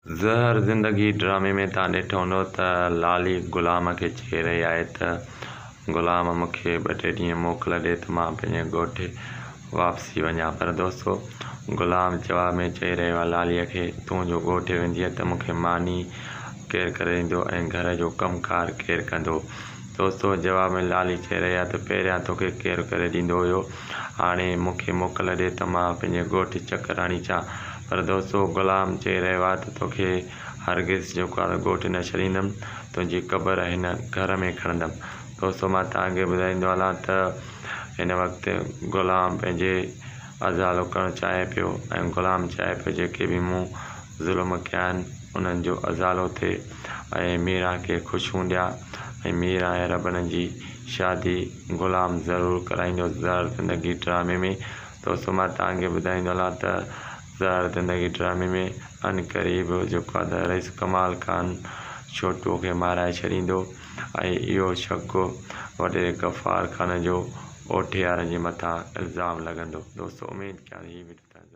زهر زندگي ڊرامي ۾ توهان ڏٺو هوندو ته لالي غلام کي چئي رهي آهي ته غلام مون کي ٻه ٽي ڏينهن موڪل ڏي ته مان پنهنجي ڳوٺ واپسي وڃان پر دوستو غلام جواب ۾ چئي رهيو آهي لالي کي تون جو ڳوٺ ويندينء ته مون کي ماني ڪير ڪري ڏيندو ۽ گهر جو ڪم ڪار ڪير ڪندو دوستو جواب ۾ لالي چئي رهي آهي ته پهريان توکي ڪير ڪري ڏيندو هيو هاڻي مون کي موڪل ڏي ته مان پنهنجي ڳوٺ چڪر هڻي اچان. پر دوستو غلام چئي رهيو آهي ته توکي هرگز جيڪو آهي ڳوٺ نه ڇڏيندم، تنهنجي قبر هن گهر ۾ کڻندم. دوستو مان توهان کي ٻڌائيندو هلان ته هن وقت غلام پنهنجي ازالو ڪرڻ چاهي پيو ۽ غلام چاهي پيو جيڪي به مون ظلم ڪيا آهن انهن جو ازالو ٿئي ۽ ميران کي خوشيون ڏيان ۽ ميران ۽ ربن جي شادي غلام ضرور ڪرائيندو زهر زندگي ڊرامي ۾ دوستو مان توهان کي ٻڌائيندو هلان ته زهر زندگي ڊرامي ۾ عنقريب جيڪو آهي ته رئيس ڪمال خان ڇوٽو کي مارائي ڇڏيندو ۽ اهو شڪ وڏيري غفار خان جو اوٺيارن جي مٿان الزام لڳندو دوستو اميد ڪيان ٿو هي وڊيو توهان.